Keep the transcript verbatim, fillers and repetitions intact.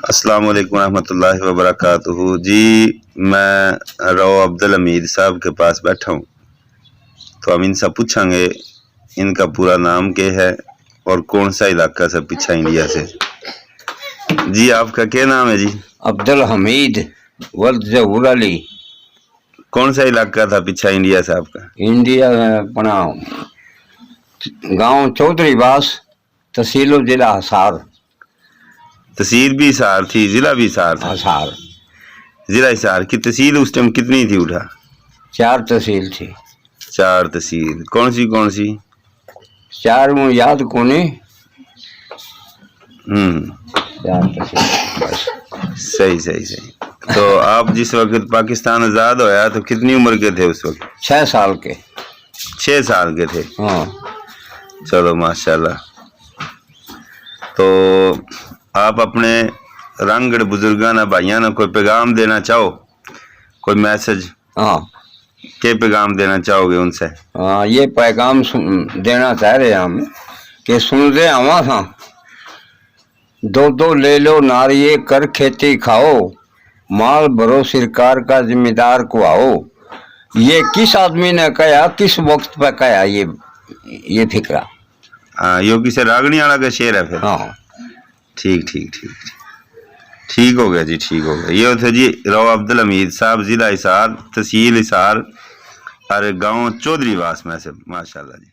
अस्सलाम वालेकुम रहमतुल्लाहि व बरकातुहू। जी, मैं रओ अब्दुल हमीद साहब के पास बैठा हूँ, तो हम इनसे पूछेंगे इनका पूरा नाम क्या है और कौन सा इलाका से पीछा इंडिया से। जी, आपका क्या नाम है जी? अब्दुल हमीद वल्द जहूर अली। कौन सा इलाका था पीछा इंडिया से आपका? इंडिया में अपना गांव चौधरी बास, तहसील और जिला हिसार। तहसील भी हिसार थी, जिला भी हिसार था? हिसार। जिला हिसार की तहसील उस टाइम कितनी थी उठा? चार तहसील थी। चार तहसील कौन सी कौन सी? चार मुझे याद कोनी। हम्म। चार तहसील बस। सही, सही, सही। तो आप जिस वक्त पाकिस्तान आजाद होया तो कितनी उम्र के थे उस वक्त? छह साल के। छह साल के थे? हाँ। चलो माशाल्लाह। तो आप अपने रंगड़ बुजुर्गां ने, भाइयां ने कोई पैगाम देना चाहो, कोई मैसेज? हाँ। के पैगाम देना चाहोगे उनसे? हाँ, ये पैगाम सुन-, देना चाह रहे हैं हम कि सुन रहे हवा था, दो दो ले लो नारिये कर खेती खाओ, माल भरो सरकार का जिम्मेदार को आओ। ये किस आदमी ने कहा, किस वक्त पे कहा ये, ये फिक्रा? हाँ, यो किसे रागणी वाला का शेर है फिर? हाँ। ठीक, ठीक, ठीक, ठीक। ठीक हो गया जी, ठीक हो गया। ये थे जी रओ अब्दुल हमीद साहब, जिला हिसार, तहसील हिसार और गांव चौधरी बास में से। माशाल्लाह जी।